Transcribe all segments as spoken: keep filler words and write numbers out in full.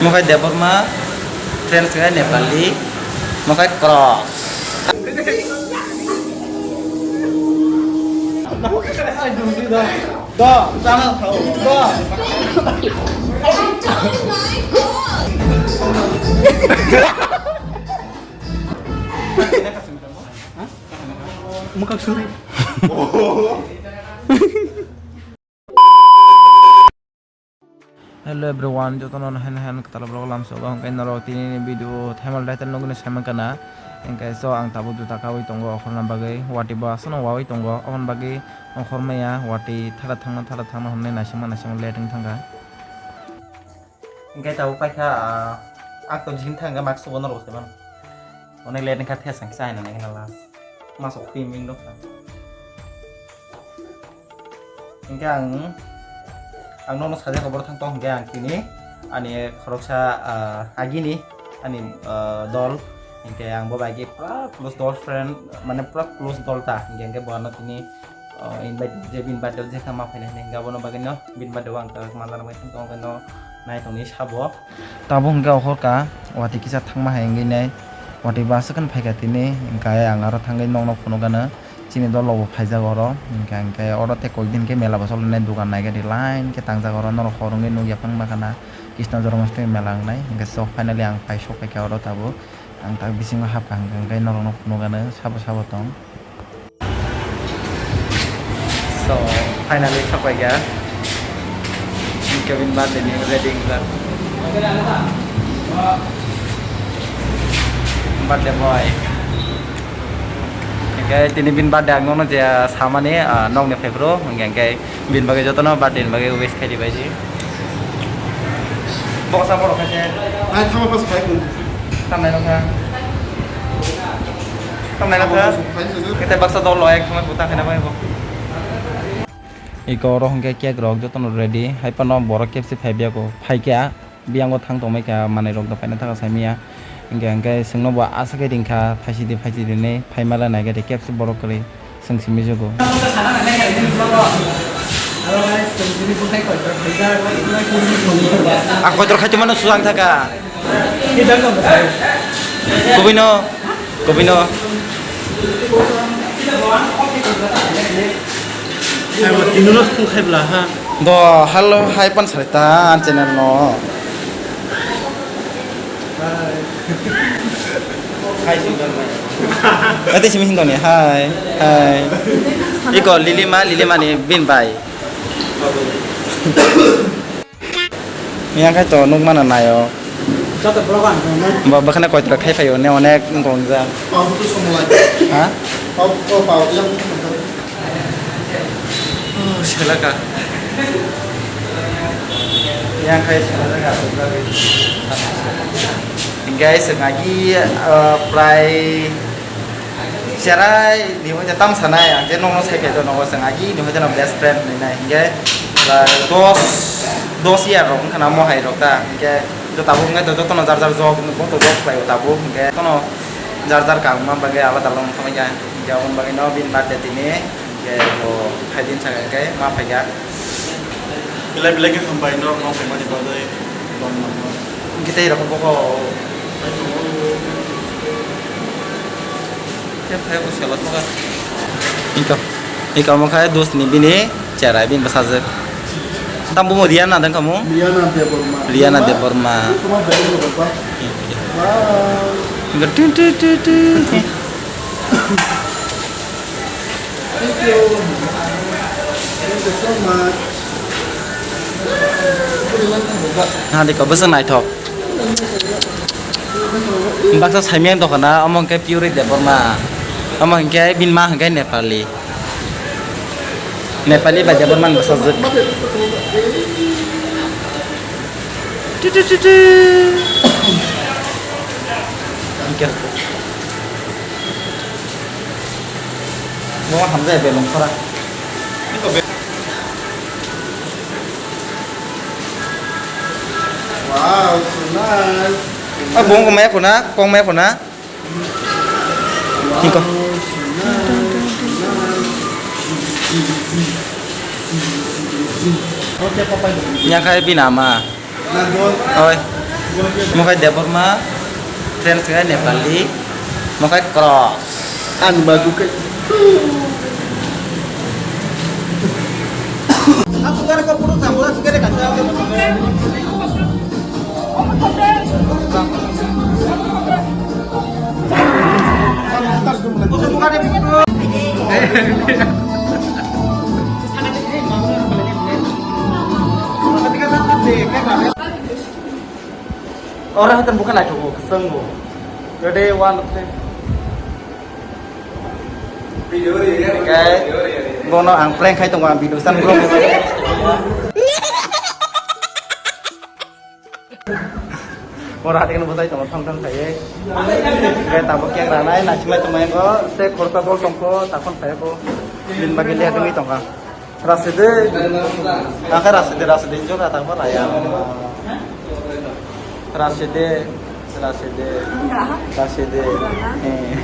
Mokai Debbarma, friends khe Nepali, mokai cross. Hello everyone, jotono nahan nahan kwtal vlog lamsogo, hwnkhe norok tini ni video thumbnail title nugwi saiman kana. Hwnkhe so ang tabuk juta kaui tongo, okhorna bagwi watwi bo aswkno waui tongo, oboni bagwi okhormaya watwi thara thangna thara thangna hwnwi naisingma naisingma late wng thangkha. Hwnkhe tabuk paikha, ah, ang to jim thangkha, mask bo norok saiman. Onek late wngkha, thesang kisa aina naikhe na last. Mask o khuywi wngkha. Hingke ang, ang nono sajak borok thang tong hingke ang tini ani khoroksa, ah, agini ani, ah, dol hingke ang bo bai khe pura close dol friend mane pura close dol ta hingke, hingke bo ano tini, ah, invite je bini birthday je kha ma phaina hinwi hingke abono bagwi no bini birthday o ang ta manjana bai thang tong hingke no nai tongni sabo. Tabuk hingke okhorka watwi kisa thangma hai wngwi nai watwi bo aswk khe phaikha tini hingke ang aro thangwi nokno phunukgano. Chini dol rok bo phaijak oro, hingke, hingke oro tei koi din khe mela bo choli nai, dogan nai gari line khe tangjak oro, norok hor wngwi nukya phang bakha na Krishna Janmashtami mela wngnai, hingke so finally ang pai sok paikha oro tabuk, ang tak bisingo hapkha hingke, hingke norok no phunukgano sabo sabo tong. So finally sok paikha. Kevin birthday ni ready wngkha. Birthday boy. Hingke tini bini birthday ang nono je samani, ah, nokni phaiphuru hingke hingke bini bagwi jotono birthday ni bagwi wish khaidi bai di. Boksa borok khe. Ai thama pas phai kun. Tamnai nokha. Tamnai nokha. Kete baksa dol lo ek thama buta khaina bai bo. Eko oro hingke cake rok jotono ready, hai phano borok kebsi phai biyago, phai kha, biyango thang tongmai kha, manwi rok do phaina thaka saimanya, hingke, hingke chwngno bo aswk khe ringkha, phaisidi, phaisidi hinwi, phai mala nai khe kebsi borok kwrwi chwng simi jugo. Ang kotor khaitwi mano suang thaka. Kubui no, kubui no. Tino no sung khai bla ha. Do, hello, hai pan sari ta, an channel no. Ate simi hindoni, hai, hai. Iko Lilima, Lilima ni bin bai. Yang khai to nuk mana nayo. Joto borok ang tong nai. Ba bakhana koitra khai phayo ne onek wngkong ja. Pau tu song lai. Ha? Pau, pau, pau, yang. Oh, selaka. Yang khai selaka. Guys, ngagi, uh, prai Cherai ni hoite tam sanai, ang je nokno sai khe to nogo chwng agi ni hoite no best friend hinwi nai, hinkhe, ah, dos, dos year rok wngkha na mohai rok ta, hinkhe to tabuk wngkhe to jotono jar jar job, bo to job khlaio tabuk, hinkhe jotono jar jar kaam ma bagwi alada alada wngkha, hinkhe aboni bagwi no bini birthday tini, hinkhe bo phaidin sakha hinkhe ma phaikha. Belai belai khe hambai norok no phaimani bagwi, tong nangno. Hwnkhe tei rok bokho. Khe phai bo sela thoka. Iko, iko mo khai dos ni bini cherai bini bwsajwk. Tam bumo Riana dang kamo? Riana Debbarma. Riana Debbarma. Kuma beri lo ba. Wow. Iko tu tu tu tu. Thank you. Thank you so much. Hadi ko bwswk naithok. Baksa saimiyang dokhana, omo hwnkhe Puri Debbarma. Omo hwnkhe bini ma hwnkhe Nepali. Nepali bai Debbarma ni bwsajwk. Tu, tu, tu, tu. Hwnkhe. Bo hamjai belong khora. Wow, so nice. Ah, bong kong maya khuna, kong maya khuna. Hiko. Wow, so nice. Yang kai bini ama. Oi. Mokai Debbarma, friends khe Nepali, mokai Cross. Ang bagu khe. Ora hoten buka lai thugo, kesenggo. Ready, one, two, three. Video ready, ready, ready. Bono ang prank khai tongo, ang video san vlog. Ora hati kena bosai tongo, thong thong khai. Kaya tabuk keng ranai, nasimai tongmai ko, se khorsa bol tongko, takon khai ko. Din bagi lihat demi tongka. Rasidi. Angke rasidi, rasidi jora tangpa raya. Rasidi, rasidi, rasidi. Eh.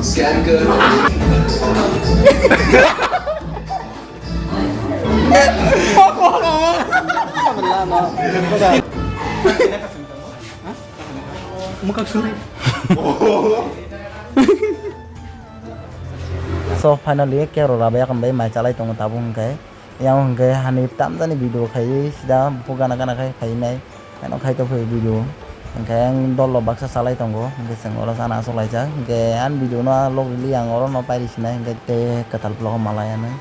Scan कर। So finally kero raba yakon bai mai chalai tongo tabuk hwnkhe. Yang hwnkhe hani tamjani video khaiwi sida buphuk gana gana khai khainai. Ano khai tongphai video. Hwnkhe ang dol rok baksa chalai tongo. Hwnkhe chwng oro chana achuk laijak. Hwnkhe ani video no log rili ang oro no pairi sinai. Hwnkhe tei kwtal vlog o malai anw.